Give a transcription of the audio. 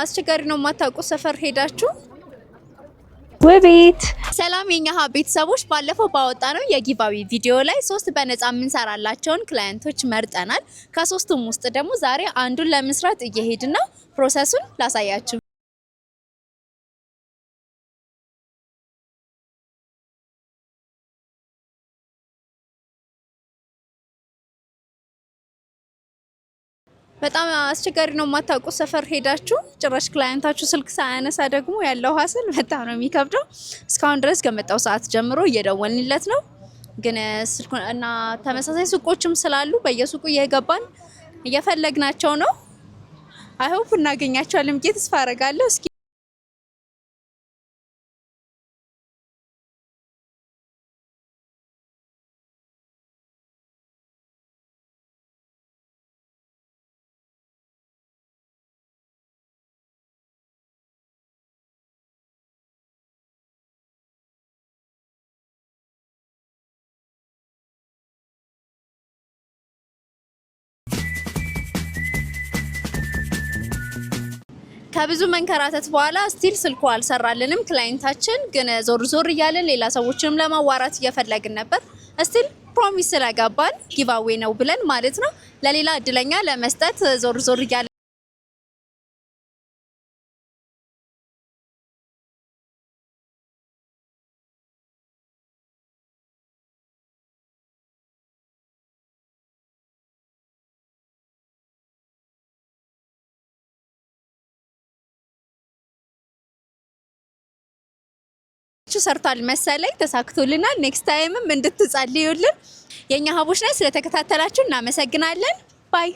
አስቸጋሪ ነው። የማታውቁ ሰፈር ሄዳችሁ ውቢት። ሰላም የኛ ሀብ ቤተሰቦች፣ ባለፈው ባወጣነው የ giveaway ቪዲዮ ላይ ሶስት በነፃ የምንሰራላቸውን client ኦች መርጠናል። ከሶስቱም ውስጥ ደግሞ ዛሬ አንዱን ለመስራት እየሄድን ነው። Process ኡን ላሳያችሁ። በጣም አስቸጋሪ ነው። የማታውቁ ሰፈር ሄዳችሁ ጭራሽ client ኣችሁ ስልክ ሳያነሳ ደግሞ ያለው hassle በጣም ነው የሚከብደው። እስካሁን ድረስ ከመጣው ሰዓት ጀምሮ እየደወልንለት ነው፣ ግን ስልኩ እና ተመሳሳይ ሱቆችም ስላሉ በየሱቁ እየገባን እየፈለግናቸው ነው። I hope እናገኛቸዋለን ብዬ ተስፋ አደርጋለሁ። እስኪ ከብዙ መንከራተት በኋላ still ስልኩ አልሰራልንም። Client ኣችን ግን ዞር ዞር እያለን ሌላ ሰዎችንም ለማዋራት እየፈለግን ነበር። Still promise ስለገባን giveaway ነው ብለን ማለት ነው ለሌላ እድለኛ ለመስጠት ዞር ዞር እያለን ሰርቷል መሰለኝ፣ ተሳክቶልናል። Next time ም እንድትጸልዩልን የኛ ሀቦች ላይ ስለተከታተላችሁ እናመሰግናለን። Bye.